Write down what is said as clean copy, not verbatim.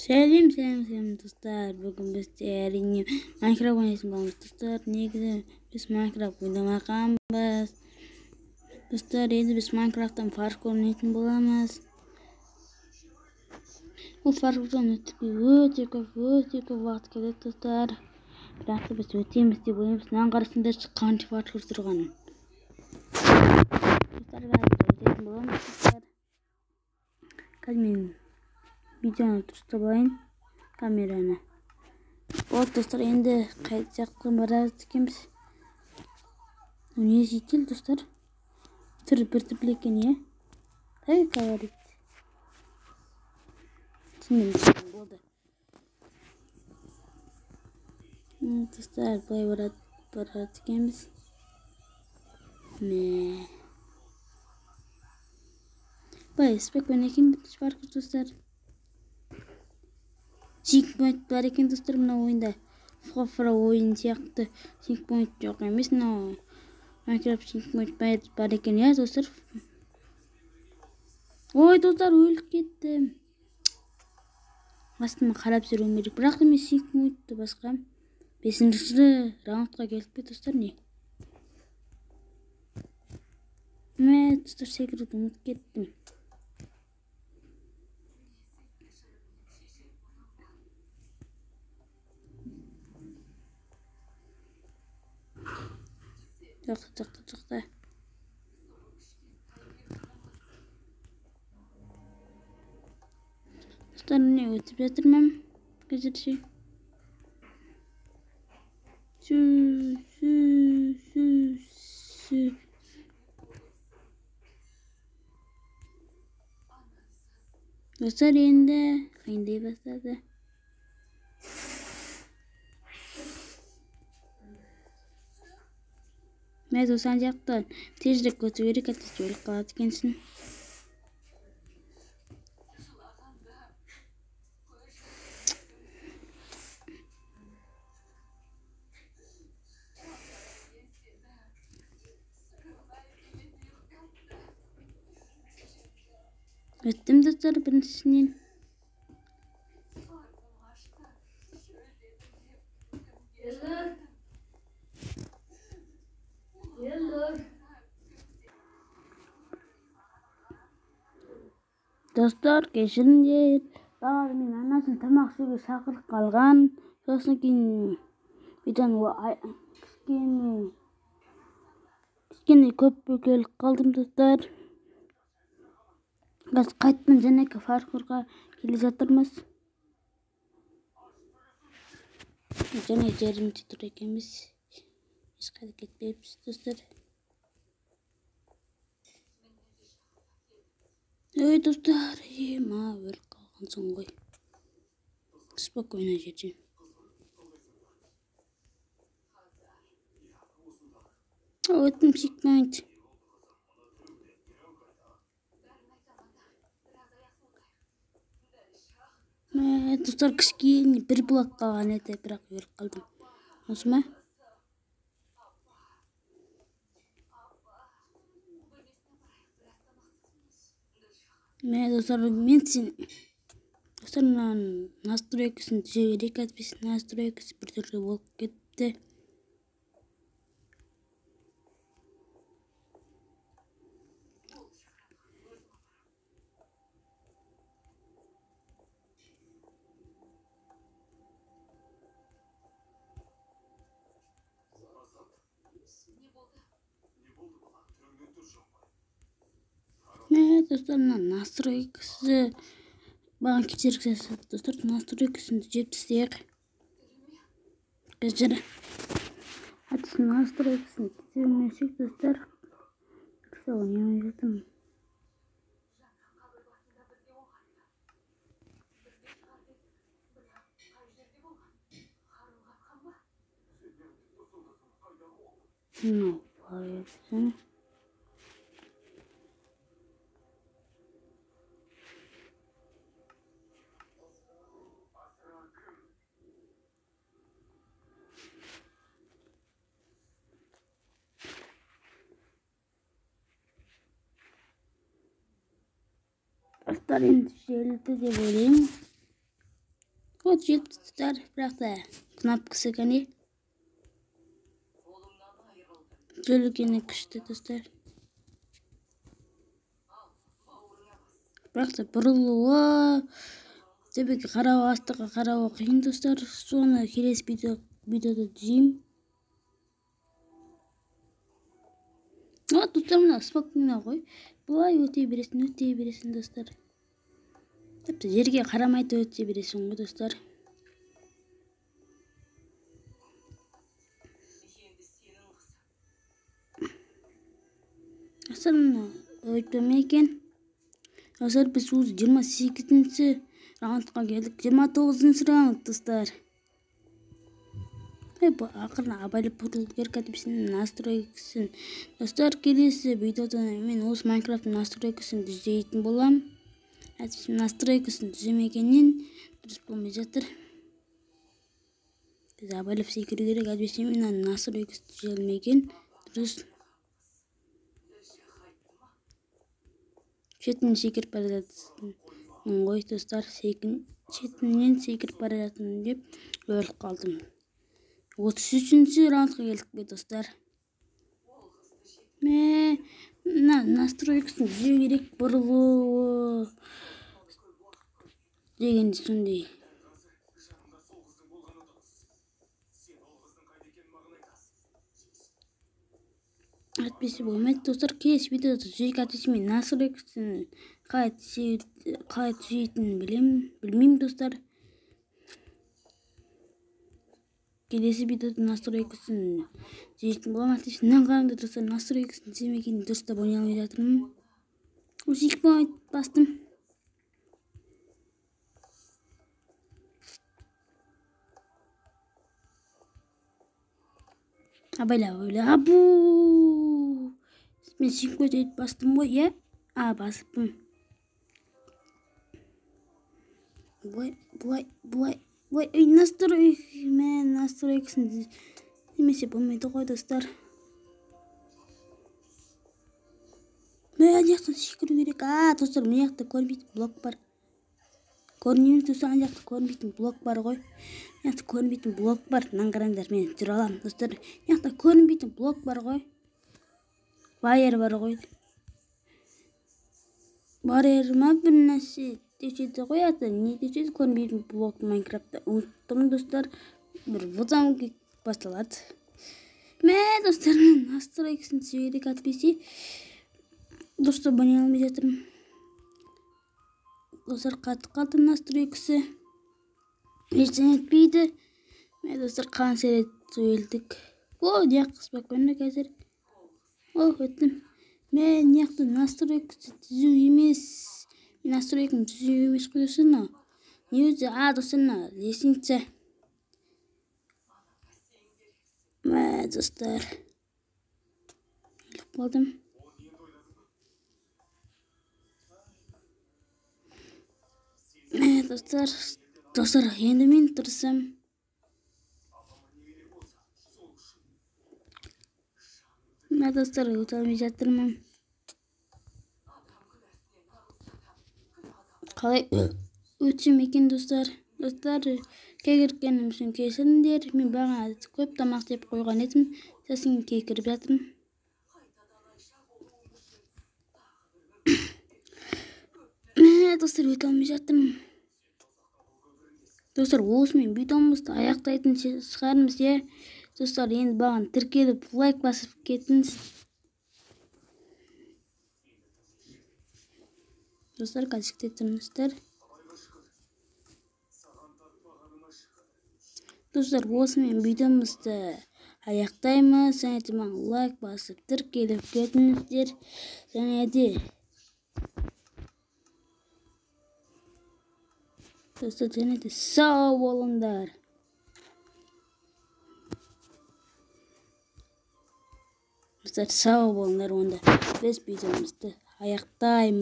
Сәлем, сәлем, сәлем достар. Бүгін біз әрине Майнкрафт ойнайтын боламыз. Достар, негізі біз Майнкрафт ойнамағанбыз. Достар, енді біз Майнкрафттан паркур ойнайтын боламыз. Бұл паркурдан өте көп, өте көп уақыт кетеді, достар. Бірақ та біз өтеміз деп ойлаймыз. Мынаның қарасаңдаршы, қанша паркур тұрғанын. Достар, қазір өтетін боламыз, достар. Қазір мен видеоны дұрыстап алайын, камераны. Вот, достар, енді қай жаққа барады екенбіз? Не житель, достар? Түрі біртүрлі екен, иә? Қай говорит? Түсіндім, болды. Достар, былай барады екенбіз. Мә. Былай спокойно екен бірінші паркур, достар. Чекпоинт бар екен, достар, мына ойында. Фофра ойын сияқты чекпоинт жоқ емес, мынау Майнкрафт чекпоинт бар екен, иә, достар. Ой, достар, өліп кеттім. Астыма қарап жүруім керек. Бірақ та мен чекпоинтті басқам. 5-ші раундқа келдік пе, достар, не? Мә, достар, секіруді ұмытып кеттім. Тоқта, тоқта, тоқта. Достар, міне өтіп жатырмын қазірше. Су, су, су, су. Достар, енді қиындай бастады. Мә, достар, жақтан тезірек өту керек, әйтпесе өліп қалады екенсің. Өттім, достар, біріншісінен. Достар, кешіріңдер. Бағана мен анасын тамақ ішуге шақырып қалған. Сосын кейін видеоны кішкене көп бөгеліп қалдым, достар. Қазір қайтадан жаңағы паркурға келе жатырмыз. Жаңа жерімізде тұр екенбіз. Ешқайда кетпейміз, достар. Ой, достар, ема, өліп қалғансың ғой. Спокойно жерден. Өттім чекпоинт. Мә, достар, кішкене бір блок қалған еді, бірақ өліп қалдым. Осы ма? Мә, достар, мен сен... Достар, мынаның настройкасын түзеу керек, әйтпесе настройкасы біртүрлі болып кетті. Мә, достар, мына настройкасы маған кедергі жасады, достар. Настройкасын түзеп тастайық. Қазір әйтпесе настройкасын түземесек, достар, дұрыс ойнамай жатырмын. Мынау былай өтсін. Достар, енді түзелді деп ойлаймын. Вот жетті достар, бірақ та кнопкасы кәне. Түзелгені күшті достар. Бірақ та бұрылуы, төбеге қарауы, астыға қарауы қиын достар. Соны келесі видеода түзеймін. Вот достар, мына спокойно ғой. Былай өте бересің, өте бересің достар. Тіпті жерге қарамай да өте бересің ғой достар. Достар, мына өтпе ме екен? Достар, біз уже 28-ші раундқа келдік. 29-шы раунд достар. Бұл ақырын абайлап бұрылу керек, әйтпесе настройкасын. Достар, келесі видеода мен осы Майнкрафттың настройкасын түзейтін боламын. Әйтпесе настройкасын түземегеннен дұрыс болмай жатыр. Біз абайлап секіру керек, әйтпесе мына настройкасы түзелмеген дұрыс. Шетінен секіріп бара жатырсың ғой достар, шетінен секіріп бара жатырмын деп өліп қалдым. 33-ші раундқа келдік пе достар? Мә, мына настройкасын түзеу керек, бұрылуы деген сондай. Әйтпесе болмайды достар. Келесі видеода түзейік, әйтпесе мен настройкасын қалай түзейтінін білмеймін достар. Келесі видеода настройкасын түзейтін боламын. Әйтпесе мынаны қараңдар достар, настройкасын түземегенін дұрыстап ойнай алмай жатырмын. Осы екі point бастым. Абайла, абайла, абу. Мен 5 бастым ғой, иә? А, басыппын. Былай, былай, былай, былай. Ей, настрой, мен настройкасын немесе болмайды ғой достар. Мә, ана жақтан секіру керек. А, достар, мына жақта көрінбейтін блок бар. Көрінеміз достар, ана жақта көрінбейтін блок бар ғой. Мына жақта көрінбейтін блок бар. Мынаны қараңдар, мен жүре аламын достар. Мына жақта көрінбейтін блок бар ғой. Барьер бар ғой. Барьер ма бір нәрсе деуші ғой аты. Не деуші еді көрінбейтін блок Майнкрафтта. Ұмыттым достар. Бір бұдан басталады. Мә, достар, мен настройкасын түзеу керек, әйтпесе дұрыстап ойнай алмай жатырмын. Достар, қатып қалды настройкасы. Ештеңе етпейді. Мә, достар, қанша рет өлдік. О, мына спокойно қазір. О, өттім. Мә, мына жақта настройкасы түзу емес. Настройкам түзу емес қой достар, мынау. Не өзі? А, достар, мына лестница. Мә, достар. Өліп қалдым. Мә, достар, достар, енді мен тырысам. Мә, достар, өте алмай жатырмын. Қалай өтсем екен достар? Достар, кекірткенім үшін кешіріңдер. Мен бағана көп тамақ жеп қойған едім. Сосын кекіріп жатырмын. Мә, достар, өте алмай жатырмын. Достар, осымен видеомызды аяқтайтын шығармыз, иә. Достар, енді маған тіркеліп, лайк басып кетіңіз. Достар, қазір тұрыңыздар. Достар, осымен видеомызды аяқтаймыз. Және де маған лайк басып, тіркеліп кетіңіздер. Және де достар, және де сау болыңдар. Достар, сау болыңдар. Онда біз видеомызды аяқтаймыз.